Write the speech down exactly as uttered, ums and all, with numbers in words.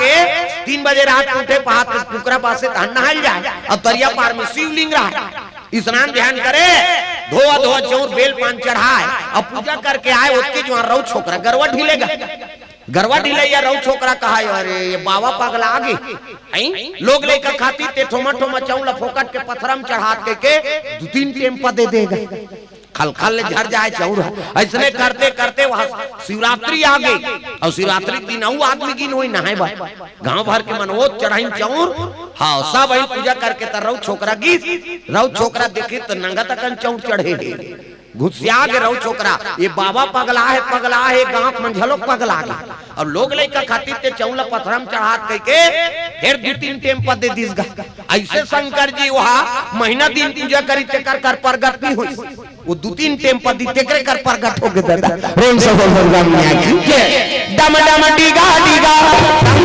के तीन बजे रात के उठे, पहात के कुकरा बासे, तहन नहाइल जाए। अब तरिया पार में शिवलिंग रहे, स्नान ध्यान करे, धोवा धोवा चौर बेल पान चढ़ाए, अब पूजा करके आए, ओतके जुआर रउ छोकरा गरवा ढिलेगा। गरवा ढिलइया रउ छोकरा कहा, "अरे, ये बाबा पगला गे।" हैं? लोग लइका खातिर ते ठोमा ठोमा चौर ल फोकट के पथरा म चढ़ात कहिके दू तीन टेम प दे देगा। खलखल ले झर जाए चौर ह। अइसने करते करते वहाँ शिवरात्रि आ गे, अउ शिवरात्रि दिन अउ आदमी गिन होई नहाए बर। गांव भर के मन ओ चढ़ाइन चौर। हाँ, सब अइन पूजा करके त रउ छोकरा गिस। रउ छोकरा देखे त नंगत अकन चौर चढ़े हे। घुसिया गे रउ छोकरा, "ये बाबा पगला हे, पगला हे, गांव मन घलो पगला गे।" अब लोग लइका खातिर ते चौर ल पथरा म चढ़ात कहिके फेर दू तीन टेम प दे दिस गा। अइसे शंकर जी वहाँ महीना दिन पूजा करी, तेकर कर प्रगट नहीं होई। वो दू तीन टेम प दी, तेकरे कर प्रगट हो गे दादा। प्रेम से बोल भगवान मैया की जय। डम डम डीगा डीगा, डम